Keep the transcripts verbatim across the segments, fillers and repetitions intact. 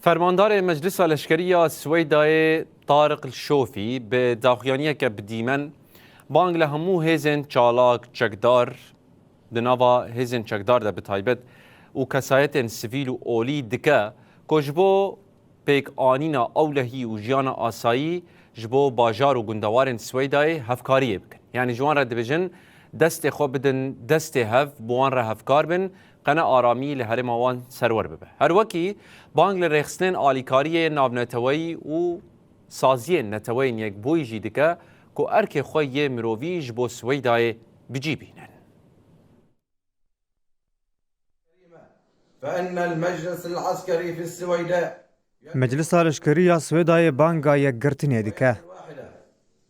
Fermandarê Meclisa Leşkerî ya Swêdayê Tariq Şofî bi daxuyaniyeke bi dîmen bang li hemû hêzên çalak, çekdar, di nava hêzên çekdar de bi taybet û kesayetên sivîl û olî dike ku ji bo pêkanîna ewlehî û jiyana asayî ji bo bajar û gundewarên Swêdayê hevkariyê bikin. Yanî ji wan re dibêjin, destê xwe bidin destê hev, bi wan re hevkar bin, qene aramî li herêma wan serwer bibe. Her wekî bang li rêxistinên alîkariyê navneteweyî û saziyên Neteweyên Yekbûyî jî dike ku erkê xwe yê mirovî ji bo Swêdayê bi cî bînin. فإن المجلس العسكري في السويداء Meclisa Leşkerî ya Swêdayê banga yekgirtinê dike.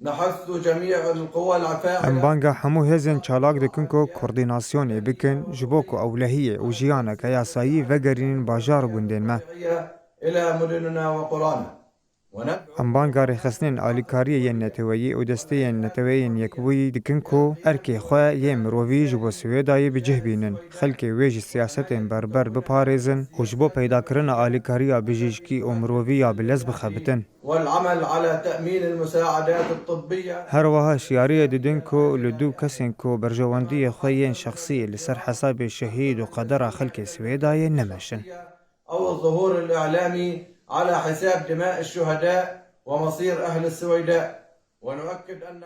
نحث جميع القوى الفاعلة Em banga hemû hêzên çalak dikin ku koordînasyonê bikin ji bo ku ewlehiyê û jiyaneke yasayî vegerînin bajar û gundên me. إلى مدننا وقرانا. Em banga rêxistinên alîkariyê yên neteweyî û desteyên Neteweyên Yekbûyî dikin ku erkê xwe yê mirovî ji bo Swêdayê bi cih bînin, xelkê wê ji siyasetên berber biparêzin û ji bo peydakirina alîkariya bijîşkî û mirovî ya bi lez bixebitin. والعمل على تأمين المساعدات الطبية Her wiha şiyariyê didin ku li dû kesên ku berjewendiyê xwe yên şexsî li ser hesabê şehîd û qedera xelkê Swêdayê nemeşin. أو الظهور الإعلامي على حساب دماء الشهداء ومصير أهل السويداء. ونؤكد أن